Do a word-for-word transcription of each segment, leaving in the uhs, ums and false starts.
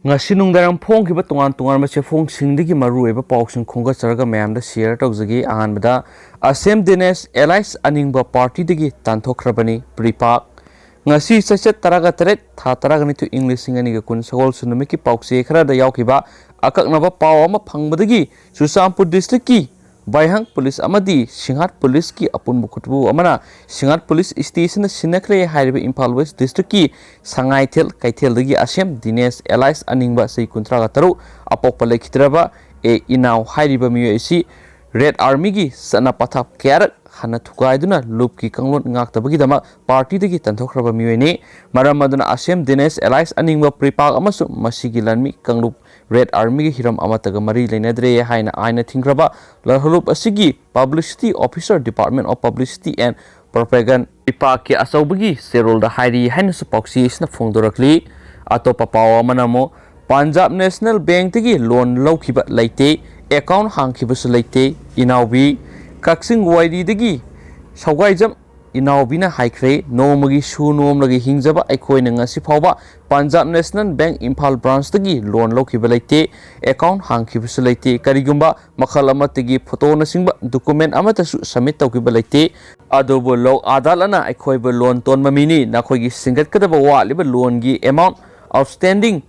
ꯉꯁꯤ ꯅꯨꯡꯗꯥꯡ ꯐꯣꯡꯈꯤꯕ ꯇꯣꯉꯥꯟ ꯇꯣꯉꯥꯟꯕ ꯆꯦꯐꯣꯡꯁꯤꯡꯗꯒꯤ ꯃꯔꯨꯑꯣꯏꯕ ꯄꯥꯎꯁꯤꯡ ꯈꯣꯝꯒꯠꯆꯔꯒ ꯃꯌꯥꯝꯗ ꯁꯤꯌꯔ ꯇꯧꯖꯒꯦ꯫ ꯑꯍꯥꯟꯕꯗ, ꯑꯁꯦꯝ ꯗꯤꯅꯦꯁ ꯑꯦꯂꯥꯏꯁ ꯑꯅꯤꯡꯕ ꯄꯥꯔꯇꯤꯗꯒꯤ ꯇꯥꯟꯊꯣꯛꯈ꯭ꯔꯕꯅꯤ ꯄ꯭ꯔꯤꯄꯥꯛ꯫ ꯉꯁꯤ ꯆꯩꯆꯠ ꯇꯔꯥꯒ ꯇꯔꯦꯠ, ꯊꯥ ꯇꯔꯥꯒ ꯅꯤꯊꯣꯏ, ꯏꯪ ꯂꯤꯁꯤꯡ ꯑꯅꯤꯒ ꯀꯨꯟ, ꯁꯒꯣꯜꯁꯦꯜ ꯅꯨꯃꯤꯠꯀꯤ ꯄꯥꯎꯆꯦ ꯈꯔꯗ ꯌꯥꯎꯈꯤꯕ ꯑꯀꯛꯅꯕ ꯄꯥꯎ ꯑꯃ ꯐꯪꯕꯗꯒꯤ ꯆꯨꯔꯆꯥꯟꯄꯨꯔ ꯗꯤꯁꯇ꯭ꯔꯤꯛꯀꯤ ꯕꯥꯏꯍꯪ ꯄꯨꯂꯤꯁ ꯑꯃꯗꯤ ꯁꯤꯡꯍꯥꯠ ꯄꯨꯂꯤꯁꯀꯤ ꯑꯄꯨꯟꯕ ꯈꯨꯠꯄꯨ ꯑꯃꯅ ꯁꯤꯡꯍꯥꯠ ꯄꯨꯂꯤꯁ ꯁ꯭ꯇꯦꯁꯟꯗ ꯁꯤꯟꯅꯈ꯭ꯔꯦ ꯍꯥꯏꯔꯤꯕ ꯏꯝꯐꯥꯜ ꯋꯦꯁ ꯗꯤꯁꯇ꯭ꯔꯤꯛꯀꯤ ꯁꯉꯥꯏꯊꯦꯜ ꯀꯩꯊꯦꯜꯗꯒꯤ ꯑꯁꯦꯝ ꯗꯤꯅꯦꯁ ꯑꯦꯂꯥꯏꯁ ꯑꯅꯤꯡꯕ ꯆꯍꯤ ꯀꯨꯟꯊ꯭ꯔꯥꯒ ꯇꯔꯨꯛ ꯑꯄꯣꯛꯄ ꯂꯩꯈꯤꯗ꯭ꯔꯕ ꯑꯦ ꯏꯅꯥꯎ ꯍꯥꯏꯔꯤꯕ ꯃꯤꯑꯣꯏ ꯑꯁꯤ ꯔꯦꯗ ꯑꯥꯔꯃꯤꯒꯤ ꯆꯠꯅ ꯄꯊꯥꯞ ꯀꯌꯥꯔꯛ ꯍꯟꯅ ꯊꯨꯒꯥꯏꯗꯨꯅ ꯂꯨꯞꯀꯤ ꯀꯥꯡꯂꯣꯟ ꯉꯥꯛꯇꯕꯒꯤꯗꯃꯛ ꯄꯥꯔꯇꯤꯗꯒꯤ ꯇꯥꯟꯊꯣꯛꯈ꯭ꯔꯕ ꯃꯤꯑꯣꯏꯅꯤ꯫ ꯃꯔꯝ ꯑꯗꯨꯅ ꯑꯁꯦꯝ ꯗꯤꯅꯦꯁ ꯑꯦꯂꯥꯏꯁ ꯑꯅꯤꯡꯕ ꯄ꯭ꯔꯤꯄꯥꯛ ꯑꯃꯁꯨꯡ ꯃꯁꯤꯒꯤ ꯂꯥꯟꯃꯤ ꯀꯥꯡꯂꯨꯞ ꯔꯦꯗ ꯑꯥꯔꯃꯤꯒꯤ ꯍꯤꯔꯝ ꯑꯃꯠꯇꯒ ꯃꯔꯤ ꯂꯩꯅꯗ꯭ꯔꯦ ꯍꯥꯏꯅ ꯑꯥꯏꯟꯅ ꯊꯤꯡꯈ꯭ꯔꯕ ꯂꯥꯜꯍꯧꯂꯨꯞ ꯑꯁꯤꯒꯤ publicity officer, Department of Publicity and Propaganda, ꯄ꯭ꯔꯤꯄꯥꯛꯀꯤ ꯑꯆꯧꯕꯒꯤ ꯆꯦꯔꯣꯜꯗ ꯍꯥꯏꯔꯤ ꯍꯥꯏꯅꯁꯨ ꯄꯥꯎꯆꯦ ꯑꯁꯤꯅ ꯐꯣꯡꯗꯣꯔꯛꯂꯤ꯫ ꯑꯇꯣꯞꯄ ꯄꯥꯎ ꯑꯃꯅ ꯑꯃꯨꯛ ꯄꯟꯖꯥꯕ ꯅꯦꯁꯅꯦꯜ ꯕꯦꯡꯛꯇꯒꯤ ꯂꯣꯟ ꯂꯧꯈꯤꯕ ꯂꯩꯇꯦ, ꯑꯦꯀꯥꯎꯟ ꯍꯥꯡꯈꯤꯕꯁꯨ ꯂꯩꯇꯦ꯫ ꯏꯅꯥꯎꯕꯤ ꯀꯛꯆꯤꯡ ꯋꯥꯏꯔꯤꯗꯒꯤ ꯁꯧꯒꯥꯏꯖꯝ ꯏꯅꯥꯎꯕꯤꯅ ꯍꯥꯏꯈ꯭ꯔꯦ, ꯅꯣꯡꯃꯒꯤ ꯁꯨ ꯅꯣꯝꯂꯒ ꯍꯤꯡꯖꯕ ꯑꯩꯈꯣꯏꯅ ꯉꯁꯤ ꯐꯥꯎꯕ ꯄꯟꯖꯥꯕ ꯅꯦꯁꯅꯦꯜ ꯕꯦꯡꯛ ꯏꯝꯐꯥꯜ ꯕ꯭ꯔꯥꯟꯁꯇꯒꯤ ꯂꯣꯟ ꯂꯧꯈꯤꯕ ꯂꯩꯇꯦ, ꯑꯦꯀꯥꯎꯟ ꯍꯥꯡꯈꯤꯕꯁꯨ ꯂꯩꯇꯦ꯫ ꯀꯔꯤꯒꯨꯝꯕ ꯃꯈꯜ ꯑꯃꯠꯇꯒꯤ ꯐꯣꯇꯣꯅꯆꯤꯡꯕ ꯗꯣꯀꯨꯃꯦꯟ ꯑꯃꯠꯇꯁꯨ ꯁꯕꯃꯤꯠ ꯇꯧꯈꯤꯕ ꯂꯩꯇꯦ꯫ ꯑꯗꯨꯕꯨ ꯂꯣꯛ ꯑꯗꯥꯂꯠꯅ ꯑꯩꯈꯣꯏꯕꯨ ꯂꯣꯟ ꯇꯣꯟꯕ ꯃꯤꯅꯤ, ꯅꯈꯣꯏꯒꯤ ꯁꯤꯡꯒꯠꯀꯗꯕ ꯋꯥꯠꯂꯤꯕ ꯂꯣꯟꯒꯤ ꯑꯦꯃꯥꯎꯟ ꯑꯥꯎꯠꯁ꯭ꯇꯦꯟꯗꯤꯡ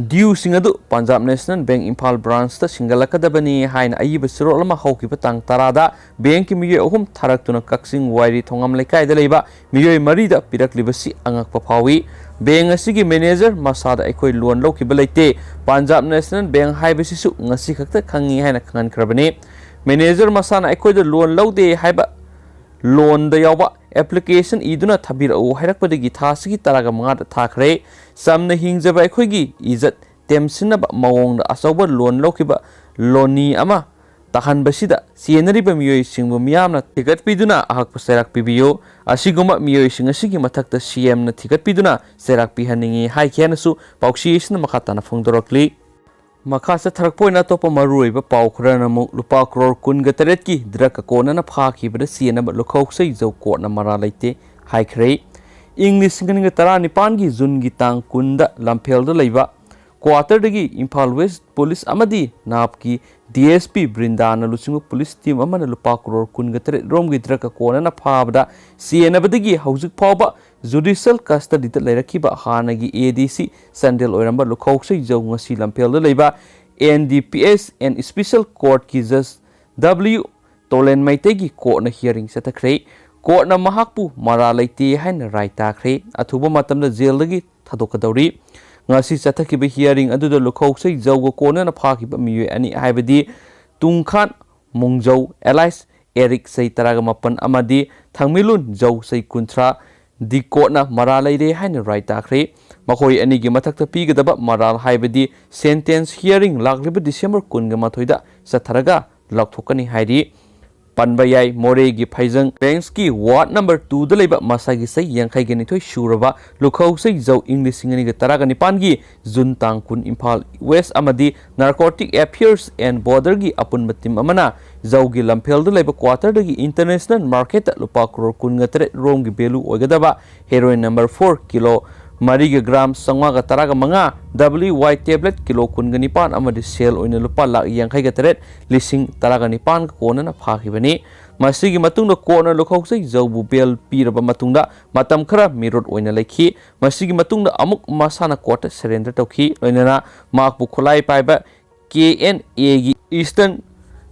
ꯗ꯭ꯌꯨꯁꯤꯡ ꯑꯗꯨ ꯄꯟꯖꯥꯕ ꯅꯦꯁꯅꯦꯜ ꯕꯦꯡꯛ ꯏꯝꯐꯥꯜ ꯕ꯭ꯔꯥꯟꯁꯇ ꯁꯤꯡꯒꯠꯂꯛꯀꯗꯕꯅꯤ ꯍꯥꯏꯅ ꯑꯏꯕ ꯆꯦꯔꯣꯜ ꯑꯃ ꯍꯧꯈꯤꯕ ꯇꯥꯡ ꯇꯔꯥꯗ ꯕꯦꯡꯛꯀꯤ ꯃꯤꯑꯣꯏ ꯑꯍꯨꯝ ꯊꯥꯔꯛꯇꯨꯅ ꯀꯛꯆꯤꯡ ꯋꯥꯏꯔꯤ ꯊꯣꯉꯥꯝ ꯂꯩꯀꯥꯏꯗ ꯂꯩꯕ ꯃꯤꯑꯣꯏ ꯃꯔꯤꯗ ꯄꯤꯔꯛꯂꯤꯕꯁꯤ ꯑꯉꯛꯄ ꯐꯥꯎꯏ꯫ ꯕꯦꯡꯛ ꯑꯁꯤꯒꯤ ꯃꯦꯅꯦꯖꯔ ꯃꯁꯥꯗ ꯑꯩꯈꯣꯏ ꯂꯣꯟ ꯂꯧꯈꯤꯕ ꯂꯩꯇꯦ, ꯄꯟꯖꯥꯕ ꯅꯦꯁꯅꯦꯜ ꯕꯦꯡꯛ ꯍꯥꯏꯕꯁꯤꯁꯨ ꯉꯁꯤ ꯈꯛꯇ ꯈꯪꯉꯤ ꯍꯥꯏꯅ ꯈꯪꯍꯟꯈ꯭ꯔꯕꯅꯤ꯫ ꯃꯦꯅꯦꯖꯔ ꯃꯁꯥꯅ ꯑꯩꯈꯣꯏꯗ ꯂꯣꯟ ꯂꯧꯗꯦ ꯍꯥꯏꯕ ꯂꯣꯟꯗ ꯌꯥꯎꯕ ꯑꯦꯄ꯭ꯂꯤꯀꯦꯁꯟ ꯏꯗꯨꯅ ꯊꯥꯕꯤꯔꯛꯎ ꯍꯥꯏꯔꯛꯄꯗꯒꯤ ꯊꯥ ꯑꯁꯤꯒꯤ ꯇꯔꯥꯒ ꯃꯉꯥꯗ ꯊꯥꯈ꯭ꯔꯦ꯫ ꯆꯝꯅ ꯍꯤꯡꯖꯕ ꯑꯩꯈꯣꯏꯒꯤ ꯏꯖꯠ ꯇꯦꯝꯁꯤꯟꯅꯕ ꯃꯑꯣꯡꯗ ꯑꯆꯧꯕ ꯂꯣꯟ ꯂꯧꯈꯤꯕ ꯂꯣꯅꯤ ꯑꯃ ꯇꯥꯍꯟꯕꯁꯤꯗ ꯆꯦꯟꯅꯔꯤꯕ ꯃꯤꯑꯣꯏꯁꯤꯡꯕꯨ ꯃꯤꯌꯥꯝꯅ ꯊꯤꯒꯠꯄꯤꯗꯨꯅ ꯑꯍꯛꯄ ꯆꯩꯔꯥꯛ ꯄꯤꯕꯤꯌꯨ꯫ ꯑꯁꯤꯒꯨꯝꯕ ꯃꯤꯑꯣꯏꯁꯤꯡ ꯑꯁꯤꯒꯤ ꯃꯊꯛꯇ ꯁꯤ ꯑꯦꯝꯅ ꯊꯤꯒꯠꯄꯤꯗꯨꯅ ꯆꯩꯔꯥꯛ ꯄꯤꯍꯟꯅꯤꯡꯏ ꯍꯥꯏꯈꯤ ꯍꯥꯏꯅꯁꯨ ꯄꯥꯎꯆꯦ ꯑꯁꯤꯅ ꯃꯈꯥ ꯇꯥꯅ ꯐꯣꯡꯗꯣꯔꯛꯂꯤ꯫ ꯃꯈꯥ ꯆꯠꯊꯔꯛꯄ ꯑꯣꯏꯅ ꯑꯇꯣꯞꯄ ꯃꯔꯨꯑꯣꯏꯕ ꯄꯥꯎ ꯈꯔꯅ ꯑꯃꯨꯛ ꯂꯨꯄꯥ ꯀ꯭ꯔꯣꯔ ꯀꯨꯟꯒ ꯇꯔꯦꯠꯀꯤ ꯗ꯭ꯔꯒꯀ ꯀꯣꯟꯅꯅ ꯐꯥꯈꯤꯕꯗ ꯆꯦꯟꯅꯕ ꯂꯨꯈꯧꯁꯩꯖꯧ ꯀꯣꯔꯠꯅ ꯃꯔꯥ ꯂꯩꯇꯦ ꯍꯥꯏꯈ꯭ꯔꯦ꯫ ꯏꯪ ꯂꯤꯁꯤꯡ ꯑꯅꯤꯒ ꯇꯔꯥꯅꯤꯄꯥꯟꯒꯤ ꯖꯨꯟꯒꯤ ꯇꯥꯡ ꯀꯨꯟꯗ ꯂꯝꯐꯦꯜꯗ ꯂꯩꯕ ꯀ꯭ꯋꯥꯇꯔꯗꯒꯤ ꯏꯝꯐꯥꯜ ꯋꯦꯁ ꯄꯨꯂꯤꯁ ꯑꯃꯗꯤ ꯅꯥꯞꯀꯤ ꯗꯤ ꯑꯦꯁ ꯄꯤ ꯕ꯭ꯔꯤꯟꯗꯥꯅ ꯂꯨꯆꯤꯡꯕ ꯄꯨꯂꯤꯁ ꯇꯤꯝ ꯑꯃꯅ ꯂꯨꯄꯥ ꯀ꯭ꯔꯣꯔ ꯀꯨꯟꯒ ꯇꯔꯦꯠ ꯔꯣꯝꯒꯤ ꯗ꯭ꯔꯒ ꯀꯣꯟꯅꯅ ꯐꯥꯕꯗ ꯆꯦꯟꯅꯕꯗꯒꯤ ꯍꯧꯖꯤꯛ ꯐꯥꯎꯕ ꯖꯨꯗꯤꯁꯤꯌꯦꯜ ꯀꯁꯇꯗꯤꯗ ꯂꯩꯔꯛꯈꯤꯕ ꯍꯥꯟꯅꯒꯤ ꯑꯦ ꯗꯤ ꯁꯤ ꯆꯥꯟꯗꯦꯜ ꯑꯣꯏꯔꯝꯕ ꯂꯨꯈꯧꯁꯩꯖꯧ ꯉꯁꯤ ꯂꯝꯐꯦꯜꯗ ꯂꯩꯕ N D P S and special ꯀꯣꯔꯠꯀꯤ ꯖꯁ ꯗꯕ꯭ꯂꯤꯌꯨ ꯇꯣꯂꯦꯟ ꯃꯩꯇꯩꯒꯤ ꯀꯣꯔꯠꯅ ꯍꯤꯌꯥꯔꯤꯡ ꯆꯠꯊꯈ꯭ꯔꯦ꯫ ꯀꯣꯔꯠꯅ ꯃꯍꯥꯛꯄꯨ ꯃꯔꯥꯜ ꯂꯩꯇꯦ ꯍꯥꯏꯅ ꯔꯥꯏ ꯇꯥꯈ꯭ꯔꯦ꯫ ꯑꯊꯨꯕ ꯃꯇꯝꯗ ꯖꯦꯜꯗꯒꯤ ꯊꯥꯗꯣꯛꯀꯗꯧꯔꯤ꯫ ꯉꯁꯤ ꯆꯠꯊꯈꯤꯕ ꯍꯤꯌꯥꯔꯤꯡ ꯑꯗꯨꯗ ꯂꯨꯈꯧꯁꯩꯖꯧꯒ ꯀꯣꯟꯅꯅ ꯐꯥꯈꯤꯕ ꯃꯤꯑꯣꯏ ꯑꯅꯤ, ꯍꯥꯏꯕꯗꯤ ꯇꯨꯡꯈꯥꯟ ꯃꯨꯡꯖꯧ ꯑꯦꯂꯥꯏꯁ ꯑꯦꯔꯤꯛ ꯆꯍꯤ ꯇꯔꯥꯒ ꯃꯥꯄꯟ ꯑꯃꯗꯤ ꯊꯥꯡꯃꯤꯂꯨꯟ ꯖꯧ ꯆꯍꯤ ꯀꯨꯟꯊ꯭ꯔꯥ ꯗꯤ ꯀꯣꯔꯠꯅ ꯃꯔꯥꯜ ꯂꯩꯔꯦ ꯍꯥꯏꯅ ꯔꯥꯏ ꯇꯥꯈ꯭ꯔꯦ꯫ ꯃꯈꯣꯏ ꯑꯅꯤꯒꯤ ꯃꯊꯛꯇ ꯄꯤꯒꯗꯕ ꯃꯔꯥꯜ, ꯍꯥꯏꯕꯗꯤ ꯁꯦꯟꯇꯦꯟꯁ ꯍꯤꯌꯥꯔꯤꯡ ꯂꯥꯛꯂꯤꯕ ꯗꯤꯁꯦꯝꯕꯔ ꯀꯨꯟꯒ ꯃꯥꯊꯣꯏꯗ ꯆꯠꯊꯔꯒ ꯂꯥꯎꯊꯣꯛꯀꯅꯤ ꯍꯥꯏꯔꯤ꯫ ꯄꯟꯕ ꯌꯥꯏ, ꯃꯣꯔꯦꯒꯤ ꯐꯩꯖꯪ ꯕꯦꯡꯁꯀꯤ ꯋꯥꯔꯗ ꯅꯝꯕꯔ ꯇꯨꯗ ꯂꯩꯕ ꯃꯁꯥꯒꯤ ꯆꯍꯤ ꯌꯥꯡꯈꯩꯒ ꯅꯤꯊꯣꯏ ꯁꯨꯔꯕ ꯂꯨꯈꯧꯁꯩꯖꯧ ꯏꯪ ꯂꯤꯁꯤꯡ ꯑꯅꯤꯒ ꯇꯔꯥꯒ ꯅꯤꯄꯥꯟꯒꯤ ꯖꯨꯟ ꯇꯥꯡ ꯀꯨꯟ ꯏꯝꯐꯥꯜ ꯋꯦꯁ ꯑꯃꯗꯤ ꯅꯥꯔꯀꯣꯇꯤꯛ ꯑꯦꯐꯤꯌꯔꯁ ꯑꯦꯟ ꯕꯣꯔꯗꯔꯒꯤ ꯑꯄꯨꯟꯕ ꯇꯤꯝ ꯑꯃꯅ ꯖꯧꯒꯤ ꯂꯝꯐꯦꯜꯗ ꯂꯩꯕ ꯀ꯭ꯋꯥꯇꯔꯗꯒꯤ ꯏꯟꯇꯔꯅꯦꯁꯅꯦꯜ ꯃꯥꯔꯀꯦꯠꯇ ꯂꯨꯄꯥ ꯀ꯭ꯔꯣꯔ ꯀꯨꯟꯒ ꯇꯔꯦꯠ ꯔꯣꯝꯒꯤ ꯚꯦꯂꯨ ꯑꯣꯏꯒꯗꯕ ꯍꯦꯔꯣꯏꯟ ꯅꯝꯕꯔ ꯐꯣꯔ ꯀꯤꯂꯣ ꯃꯔꯤꯒ ꯒ꯭ꯔꯥꯝ ꯆꯥꯝꯃꯉꯥꯒ ꯇꯔꯥꯒ ꯃꯉꯥ, ꯗꯕ꯭ꯂꯤꯌꯨ ꯋꯥꯏ ꯇꯦꯕ꯭ꯂꯦꯠ ꯀꯤꯂꯣ ꯀꯨꯟꯒ ꯅꯤꯄꯥꯟ ꯑꯃꯗꯤ ꯁꯦꯜ ꯑꯣꯏꯅ ꯂꯨꯄꯥ ꯂꯥꯈ ꯌꯥꯡꯈꯩꯒ ꯇꯔꯦꯠ ꯂꯤꯁꯤꯡ ꯇꯔꯥꯒ ꯅꯤꯄꯥꯟꯒ ꯀꯣꯟꯅꯅ ꯐꯥꯈꯤꯕꯅꯤ꯫ ꯃꯁꯤꯒꯤ ꯃꯇꯨꯡꯗ ꯀꯣꯔꯠꯅ ꯂꯨꯈꯧꯁꯩꯖꯧꯕꯨ ꯕꯦꯜ ꯄꯤꯔꯕ ꯃꯇꯨꯡꯗ ꯃꯇꯝ ꯈꯔ ꯃꯤꯔꯣꯠ ꯑꯣꯏꯅ ꯂꯩꯈꯤ꯫ ꯃꯁꯤꯒꯤ ꯃꯇꯨꯡꯗ ꯑꯃꯨꯛ ꯃꯁꯥꯅ ꯀꯣꯔꯠꯇ ꯁꯔꯦꯟꯗꯔ ꯇꯧꯈꯤ꯫ ꯂꯣꯏꯅꯅ ꯃꯍꯥꯛꯄꯨ ꯈꯨꯠꯂꯥꯏ ꯄꯥꯏꯕ ꯀꯦ ꯑꯦꯟ ꯑꯦꯒꯤ ꯏꯁꯇꯔꯟ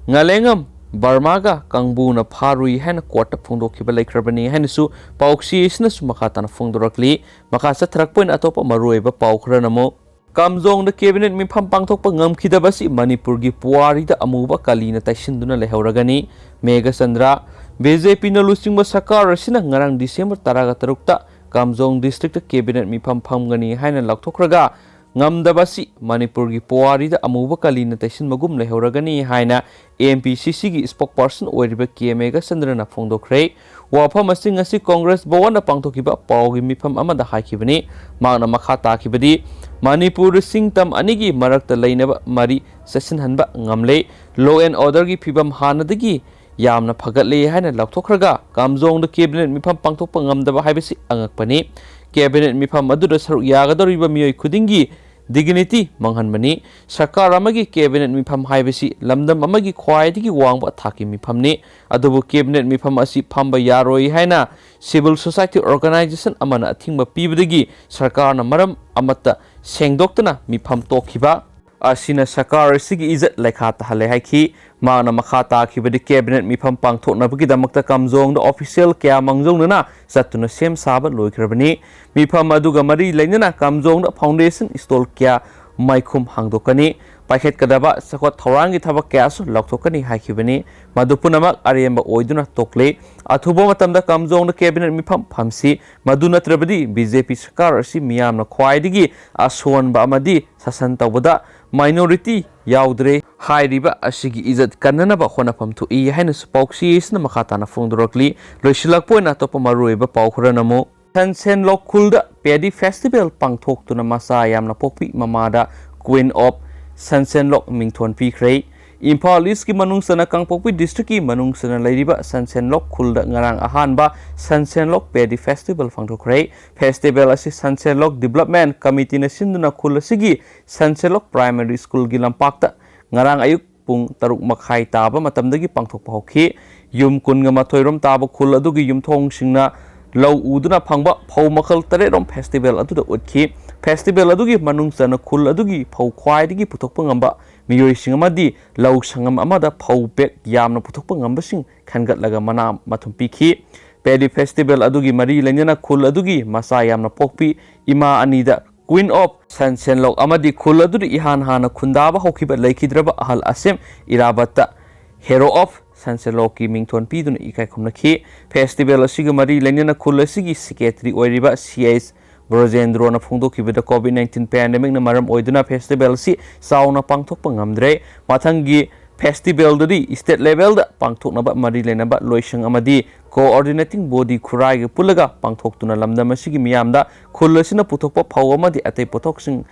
ꯉꯥꯂꯦꯉꯝ ꯕꯔꯃꯥꯒ ꯀꯥꯡꯕꯨꯅ ꯐꯥꯔꯨꯏ ꯍꯥꯏꯅ ꯀꯣꯔꯠꯇ ꯐꯣꯡꯗꯣꯛꯈꯤꯕ ꯂꯩꯈ꯭ꯔꯕꯅꯤ ꯍꯥꯏꯅꯁꯨ ꯄꯥꯎꯆꯦ ꯑꯁꯤꯅꯁꯨ ꯃꯈꯥ ꯇꯥꯅ ꯐꯣꯡꯗꯣꯔꯛꯂꯤ꯫ ꯃꯈꯥ ꯆꯠꯊꯔꯛꯄ ꯑꯣꯏꯅ ꯑꯇꯣꯞꯄ ꯃꯔꯨꯑꯣꯏꯕ ꯄꯥꯎ ꯈꯔꯅ ꯑꯃꯨꯛ, ꯀꯥꯝꯖꯣꯡꯗ ꯀꯦꯕꯤꯅꯦꯠ ꯃꯤꯐꯝ ꯄꯥꯡꯊꯣꯛꯄ ꯉꯝꯈꯤꯗꯕ ꯑꯁꯤ ꯃꯅꯤꯄꯨꯔꯒꯤ ꯄꯨꯋꯥꯔꯤꯗ ꯑꯃꯨꯕ ꯀꯥꯂꯤꯅ ꯇꯩꯁꯤꯟꯗꯨꯅ ꯂꯩꯍꯧꯔꯒꯅꯤ꯫ ꯃꯦꯘꯆꯟꯗ꯭ꯔ, ꯕꯤ ꯖꯦ ꯄꯤꯅ ꯂꯨꯆꯤꯡꯕ ꯁꯔꯀꯥꯔ ꯑꯁꯤꯅ ꯉꯔꯥꯡ ꯗꯤꯁꯦꯝꯕꯔ ꯇꯔꯥꯒ ꯇꯔꯨꯛꯇ ꯀꯥꯝꯖꯣꯡ ꯗꯤꯁꯇ꯭ꯔꯤꯛꯇ ꯀꯦꯕꯤꯅꯦꯠ ꯃꯤꯐꯝ ꯐꯝꯒꯅꯤ ꯍꯥꯏꯅ ꯂꯥꯎꯊꯣꯛꯈ꯭ꯔꯒ, ꯉꯝꯗꯕ ꯑꯁꯤ ꯃꯅꯤꯄꯨꯔꯒꯤ ꯄꯨꯋꯥꯔꯤꯗ ꯑꯃꯨꯕ ꯀꯥꯂꯤꯅ ꯇꯩꯁꯤꯟꯕꯒꯨꯝ ꯂꯩꯍꯧꯔꯒꯅꯤ ꯍꯥꯏꯅ ꯑꯦꯝ ꯄꯤ ꯁꯤ ꯁꯤꯒꯤ ꯏꯁꯄꯣꯛꯄꯔꯁꯟ ꯑꯣꯏꯔꯤꯕ ꯀꯦ ꯃꯦꯘꯆꯟꯗ꯭ꯔꯅ ꯐꯣꯡꯗꯣꯛꯈ꯭ꯔꯦ꯫ ꯋꯥꯐꯝ ꯑꯁꯤ ꯉꯁꯤ ꯀꯣꯡꯒ꯭ꯔꯦꯁ ꯚꯋꯟꯗ ꯄꯥꯡꯊꯣꯛꯈꯤꯕ ꯄꯥꯎꯒꯤ ꯃꯤꯐꯝ ꯑꯃꯗ ꯍꯥꯏꯈꯤꯕꯅꯤ꯫ ꯃꯍꯥꯛꯅ ꯃꯈꯥ ꯇꯥꯈꯤꯕꯗꯤ, ꯃꯅꯤꯄꯨꯔ ꯁꯤꯡꯇꯝ ꯑꯅꯤꯒꯤ ꯃꯔꯛꯇ ꯂꯩꯅꯕ ꯃꯔꯤ ꯆꯦꯠꯁꯤꯟꯍꯟꯕ ꯉꯝꯂꯦ꯫ Law and orderꯒꯤ ꯐꯤꯕꯝ ꯍꯥꯟꯅꯗꯒꯤ ꯌꯥꯝꯅ ꯐꯒꯠꯂꯦ ꯍꯥꯏꯅ ꯂꯥꯎꯊꯣꯛꯈ꯭ꯔꯒ, ꯀꯥꯝꯖꯣꯡꯗ ꯀꯦꯕꯤꯅꯦꯠ ꯃꯤꯐꯝ ꯄꯥꯡꯊꯣꯛꯄ ꯉꯝꯗꯕ ꯍꯥꯏꯕꯁꯤ ꯑꯉꯛꯄꯅꯤ꯫ ꯀꯦꯕꯤꯅꯦꯠ ꯃꯤꯐꯝ ꯑꯗꯨꯗ ꯁꯔꯨꯛ ꯌꯥꯒꯗꯧꯔꯤꯕ ꯃꯤꯑꯣꯏ ꯈꯨꯗꯤꯡꯒꯤ dignity ꯃꯥꯡꯍꯟꯕꯅꯤ꯫ ꯁꯔꯀꯥꯔ ꯑꯃꯒꯤ cabinet ꯃꯤꯐꯝ ꯍꯥꯏꯕꯁꯤ ꯂꯝꯗꯝ ꯑꯃꯒꯤ ꯈ꯭ꯋꯥꯏꯗꯒꯤ ꯋꯥꯡꯕ ꯊꯥꯛꯀꯤ ꯃꯤꯐꯝꯅꯤ꯫ ꯑꯗꯨꯕꯨ cabinet ꯃꯤꯐꯝ ꯑꯁꯤ ꯐꯝꯕ ꯌꯥꯔꯣꯏ ꯍꯥꯏꯅ civil society organization ꯑꯃꯅ ꯑꯊꯤꯡꯕ ꯄꯤꯕꯗꯒꯤ ꯁꯔꯀꯥꯔꯅ ꯃꯔꯝ ꯑꯃꯠꯇ ꯁꯦꯡꯗꯣꯛꯇꯅ ꯃꯤꯐꯝ ꯇꯣꯛꯈꯤꯕ ꯑꯁꯤꯅ ꯁꯔꯀꯥꯔ ꯑꯁꯤꯒꯤ ꯏꯖꯠ ꯂꯩꯈꯥ ꯇꯥꯍꯜꯂꯦ ꯍꯥꯏꯈꯤ꯫ ꯃꯍꯥꯛꯅ ꯃꯈꯥ ꯇꯥꯈꯤꯕꯗꯤ cabinet ꯃꯤꯐꯝ ꯄꯥꯡꯊꯣꯛꯅꯕꯒꯤꯗꯃꯛꯇ ꯀꯥꯝꯖꯣꯡꯗ official ꯀꯌꯥ ꯃꯥꯡꯖꯧꯅꯅ ꯆꯠꯇꯨꯅ ꯁꯦꯝ ꯁꯥꯕ ꯂꯣꯏꯈ꯭ꯔꯕꯅꯤ꯫ ꯃꯤꯐꯝ ꯑꯗꯨꯒ ꯃꯔꯤ ꯂꯩꯅꯅ ꯀꯥꯝꯖꯣꯡꯗ foundation stall ꯀꯌꯥ ꯃꯩꯈꯨꯝ ꯍꯥꯡꯗꯣꯛꯀꯅꯤ꯫ ꯄꯥꯏꯈꯠꯀꯗꯕ ꯆꯥꯎꯈꯠ ꯊꯧꯔꯥꯡꯒꯤ ꯊꯕꯛ ꯀꯌꯥꯁꯨ ꯂꯥꯎꯊꯣꯛꯀꯅꯤ ꯍꯥꯏꯈꯤꯕꯅꯤ꯫ ꯃꯗꯨ ꯄꯨꯝꯅꯃꯛ ꯑꯔꯦꯝꯕ ꯑꯣꯏꯗꯨꯅ ꯇꯣꯛꯂꯤ꯫ ꯑꯊꯨꯕ ꯃꯇꯝꯗ ꯀꯥꯝꯖꯣꯡꯗ cabinet ꯃꯤꯐꯝ ꯐꯝꯁꯤ꯫ ꯃꯗꯨ ꯅꯠꯇ꯭ꯔꯕꯗꯤ BJP ꯁꯔꯀꯥꯔ ꯑꯁꯤ ꯃꯤꯌꯥꯝꯅ ꯈ꯭ꯋꯥꯏꯗꯒꯤ ꯑꯁꯣꯟꯕ ꯑꯃꯗꯤ ꯁꯥꯁꯟ ꯇꯧꯕꯗ minority ꯌꯥꯎꯗ꯭ꯔꯦ ꯍꯥꯏꯔꯤꯕ ꯑꯁꯤꯒꯤ ꯏꯖꯠ ꯀꯟꯅꯅꯕ ꯍꯣꯠꯅꯐꯝ ꯊꯣꯛꯏ ꯍꯥꯏꯅꯁꯨ ꯄꯥꯎꯆꯦ ꯑꯁꯤꯅ ꯃꯈꯥ ꯇꯥꯅ ꯐꯣꯡꯗꯣꯔꯛꯂꯤ꯫ ꯂꯣꯏꯁꯤꯜꯂꯛꯄ ꯑꯣꯏꯅ ꯑꯇꯣꯞꯄ ꯃꯔꯨꯑꯣꯏꯕ ꯄꯥꯎ ꯈꯔꯅ ꯑꯃꯨꯛ ꯁꯟꯁꯦꯟꯂꯣꯛ ꯈꯨꯜꯗ Paddy Festival ꯄꯥꯡꯊꯣꯛꯇꯨꯅ ꯃꯆꯥ ꯌꯥꯝꯅ ꯄꯣꯛꯄꯤ ꯃꯃꯥꯗ Queen of ꯁꯟꯁꯦꯟꯂꯣꯛ ꯃꯤꯡꯊꯣꯟ ꯄꯤꯈ꯭ꯔꯦ꯫ ꯏꯝꯐꯥꯜ ꯏꯁꯀꯤ ꯃꯅꯨꯡ ꯆꯟꯅ ꯀꯥꯡꯄꯣꯛꯄꯤ ꯗꯤꯁꯇ꯭ꯔꯤꯛꯀꯤ ꯃꯅꯨꯡ ꯆꯟꯅ ꯂꯩꯔꯤꯕ ꯁꯟꯁꯦꯟꯂꯣꯛ ꯈꯨꯜꯗ ꯉꯔꯥꯡ ꯑꯍꯥꯟꯕ ꯁꯟꯁꯦꯟꯂꯣꯛ Paddy Festival ꯄꯥꯡꯊꯣꯛꯈ꯭ꯔꯦ꯫ Festival ꯑꯁꯤ ꯁꯟꯁꯦꯟꯂꯣꯛ Development Committeeꯅ ꯁꯤꯟꯗꯨꯅ ꯈꯨꯜ ꯑꯁꯤꯒꯤ ꯁꯟꯁꯦꯟꯂꯣꯛ Primary Schoolꯒꯤ ꯂꯝꯄꯥꯛꯇ ꯉꯔꯥꯡ ꯑꯌꯨꯛ ꯄꯨꯡ ꯇꯔꯨꯛ ꯃꯈꯥꯏ ꯇꯥꯕ ꯃꯇꯝꯗꯒꯤ ꯄꯥꯡꯊꯣꯛꯄ ꯍꯧꯈꯤ꯫ ꯌꯨꯝ ꯀꯨꯟꯒ ꯃꯥꯊꯣꯏ ꯔꯣꯝ ꯇꯥꯕ ꯈꯨꯜ ꯑꯗꯨꯒꯤ ꯌꯨꯝꯊꯣꯡꯁꯤꯡꯅ ꯂꯧ ꯎꯗꯨꯅ ꯐꯪꯕ ꯐꯧ ꯃꯈꯜ ꯇꯔꯦꯠ ꯔꯣꯝ festival ꯑꯗꯨꯗ ꯎꯠꯈꯤ꯫ Festival ꯑꯗꯨꯒꯤ ꯃꯅꯨꯡ ꯆꯟꯅ ꯈꯨꯜ ꯑꯗꯨꯒꯤ ꯐꯧ ꯈ꯭ꯋꯥꯏꯗꯒꯤ ꯄꯨꯊꯣꯛꯄ ꯉꯝꯕ ꯃꯤꯑꯣꯏꯁꯤꯡ ꯑꯃꯗꯤ ꯂꯧ ꯁꯪꯉꯝ ꯑꯃꯗ ꯐꯧ bag ꯌꯥꯝꯅ ꯄꯨꯊꯣꯛꯄ ꯉꯝꯕꯁꯤꯡ ꯈꯟꯒꯠꯂꯒ ꯃꯅꯥ ꯃꯊꯨꯝ ꯄꯤꯈꯤ꯫ Paddy Festival ꯑꯗꯨꯒꯤ ꯃꯔꯤ ꯂꯩꯅꯅ ꯈꯨꯜ ꯑꯗꯨꯒꯤ ꯃꯆꯥ ꯌꯥꯝꯅ ꯄꯣꯛꯄꯤ ꯏꯃꯥ ꯑꯅꯤꯗ Queen of ꯁꯟꯁꯦꯟꯂꯣꯛ ꯑꯃꯗꯤ ꯈꯨꯜ ꯑꯗꯨꯗ ꯏꯍꯥꯟ ꯍꯥꯟꯅ ꯈꯨꯟꯗꯥꯕ ꯍꯧꯈꯤꯕ ꯂꯩꯈꯤꯗ꯭ꯔꯕ ꯑꯍꯜ ꯑꯁꯦꯝ ꯏꯔꯥꯕꯠꯇ Hero of ꯁꯟꯁꯦꯟꯂꯣꯛꯀꯤ ꯃꯤꯡꯊꯣꯟ ꯄꯤꯗꯨꯅ ꯏꯀꯥꯏ ꯈꯨꯝꯅꯈꯤ꯫ Festival ꯑꯁꯤꯒ ꯃꯔꯤ ꯂꯩꯅꯅ ꯈꯨꯜ ꯑꯁꯤꯒꯤ secretary ꯑꯣꯏꯔꯤꯕ C H ꯕ꯭ꯔꯣꯖꯦꯟꯗ꯭ꯔꯣꯅ ꯐꯣꯡꯗꯣꯛꯈꯤꯕꯗ COVID nineteen pandemicꯅ ꯃꯔꯝ ꯑꯣꯏꯗꯨꯅ festival ꯑꯁꯤ ꯆꯥꯎꯅ ꯄꯥꯡꯊꯣꯛꯄ ꯉꯝꯗ꯭ꯔꯦ꯫ ꯃꯊꯪꯒꯤ festivalꯗꯗꯤ state levelꯗ ꯄꯥꯡꯊꯣꯛꯅꯕ ꯃꯔꯤ ꯂꯩꯅꯕ ꯂꯣꯏꯁꯪ ꯑꯃꯗꯤ coordinating body ꯈꯨꯔꯥꯏꯒ ꯄꯨꯜꯂꯒ ꯄꯥꯡꯊꯣꯛꯇꯨꯅ ꯂꯝꯗꯝ ꯑꯁꯤꯒꯤ ꯃꯤꯌꯥꯝꯗ ꯈꯨꯜ ꯑꯁꯤꯅ ꯄꯨꯊꯣꯛꯄ ꯐꯧ ꯑꯃꯗꯤ ꯑꯇꯩ ꯄꯣꯠꯊꯣꯛꯁꯤꯡ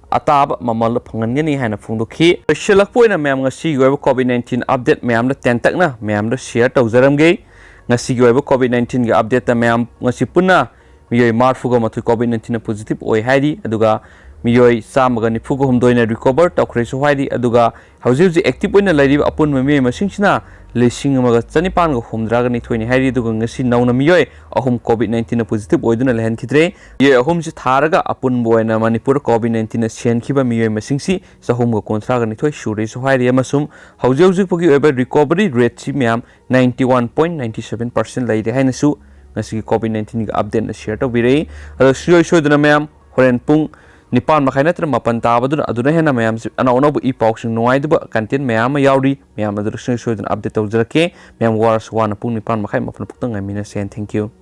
ꯑꯇꯥꯕ ꯃꯃꯜꯗ ꯐꯪꯍꯟꯒꯅꯤ ꯍꯥꯏꯅ ꯐꯣꯡꯗꯣꯛꯈꯤ꯫ ꯂꯣꯏꯁꯤꯜꯂꯛꯄ ꯑꯣꯏꯅ ꯃꯌꯥꯝ ꯉꯁꯤꯒꯤ ꯑꯣꯏꯕ COVID nineteen update ꯃꯌꯥꯝꯗ ꯇꯦꯟꯇꯛꯅ ꯃꯌꯥꯝꯗ share ꯇꯧꯖꯔꯝꯒꯦ꯫ ꯉꯁꯤꯒꯤ ꯑꯣꯏꯕ COVID nineteenꯒꯤ updateꯇ ꯃꯌꯥꯝ ꯉꯁꯤ ꯄꯨꯟꯅ ꯃꯤꯑꯣꯏ ꯃꯔꯤꯐꯨꯒ ꯃꯥꯊꯣꯏ COVID nineteenꯅ positive ꯑꯣꯏ ꯍꯥꯏꯔꯤ, ꯑꯗꯨꯒ ꯃꯤꯑꯣꯏ ꯆꯥꯝꯃꯒ ꯅꯤꯐꯨꯒ ꯍꯨꯝꯗꯣꯏꯅ ꯔꯤꯀꯣꯚꯔ ꯇꯧꯈ꯭ꯔꯦꯁꯨ ꯍꯥꯏꯔꯤ꯫ ꯑꯗꯨꯒ ꯍꯧꯖꯤꯛ ꯍꯧꯖꯤꯛ ꯑꯦꯛꯇꯤꯚ ꯑꯣꯏꯅ ꯂꯩꯔꯤꯕ ꯑꯄꯨꯟꯕ ꯃꯤꯑꯣꯏ ꯃꯁꯤꯡꯁꯤꯅ ꯂꯤꯁꯤꯡ ꯑꯃꯒ ꯆꯅꯤꯄꯥꯟꯒ ꯍꯨꯝꯗ꯭ꯔꯥꯒ ꯅꯤꯊꯣꯏꯅꯤ ꯍꯥꯏꯔꯤ꯫ ꯑꯗꯨꯒ ꯉꯁꯤ ꯅꯧꯅ ꯃꯤꯑꯣꯏ ꯑꯍꯨꯝ ꯀꯣꯚꯤꯗ ꯅꯥꯏꯟꯇꯤꯟꯅ ꯄꯣꯖꯤꯇꯤꯚ ꯑꯣꯏꯗꯨꯅ ꯂꯩꯍꯟꯈꯤꯗ꯭ꯔꯦ꯫ ꯃꯤꯑꯣꯏ ꯑꯍꯨꯝꯁꯤ ꯊꯥꯔꯒ ꯑꯄꯨꯟꯕ ꯑꯣꯏꯅ ꯃꯅꯤꯄꯨꯔꯗ ꯀꯣꯚꯤꯗ ꯅꯥꯏꯟꯇꯤꯟꯅ ꯁꯤꯍꯟꯈꯤꯕ ꯃꯤꯑꯣꯏ ꯃꯁꯤꯡꯁꯤ ꯆꯍꯨꯝꯒ ꯀꯨꯟꯊ꯭ꯔꯥꯒ ꯅꯤꯊꯣꯏ ꯁꯨꯔꯦꯁꯨ ꯍꯥꯏꯔꯤ꯫ ꯑꯃꯁꯨꯡ ꯍꯧꯖꯤꯛ ꯍꯧꯖꯤꯛ ꯐꯥꯎꯒꯤ ꯑꯣꯏꯕ ꯔꯤꯀꯣꯚꯔꯤ ꯔꯦꯠꯁꯤ ꯃꯌꯥꯝ ninety one point ninety seven percent ꯂꯩꯔꯦ ꯍꯥꯏꯅꯁꯨ ꯉꯁꯤꯒꯤ ꯀꯣꯚꯤꯗ ꯅꯥꯏꯟꯇꯤꯟꯒꯤ ꯑꯞꯗꯦꯠꯅ ꯁꯤꯌꯔ ꯇꯧꯕꯤꯔꯛꯏ꯫ ꯑꯗꯣ ꯁꯨꯡꯁꯣꯏ ꯁꯣꯏꯗꯅ ꯃꯌꯥꯝ ꯍꯣꯔꯦꯟ ꯄꯨꯡ ꯅꯤꯄꯥꯟ ꯃꯈꯥꯏ ꯅꯠꯇ꯭ꯔꯒ ꯃꯥꯄꯟ ꯇꯥꯕꯗꯨꯅ ꯑꯗꯨꯅ ꯍꯦꯟꯅ ꯃꯌꯥꯝꯁꯤ ꯑꯅꯧ ꯑꯅꯧꯕ ꯏ ꯄꯥꯎꯁꯤꯡ, ꯅꯨꯡꯉꯥꯏꯇꯕ ꯀꯟꯇꯦꯟ ꯃꯌꯥꯝ ꯑꯃ ꯌꯥꯎꯔꯤ꯫ ꯃꯌꯥꯝ ꯑꯗꯨꯗ ꯁꯨꯡꯁꯣꯏ ꯁꯣꯏꯗꯅ ꯑꯞꯗꯦꯠ ꯇꯧꯖꯔꯛꯀꯦ꯫ ꯃꯌꯥꯝ ꯋꯥꯔꯁꯨ ꯋꯥꯅ ꯄꯨꯡ ꯅꯤꯄꯥꯟ ꯃꯈꯥꯏ ꯃꯥꯄꯟ ꯐꯥꯎꯇ ꯉꯥꯏꯃꯤꯟꯅꯁꯦ꯫ Thank you꯫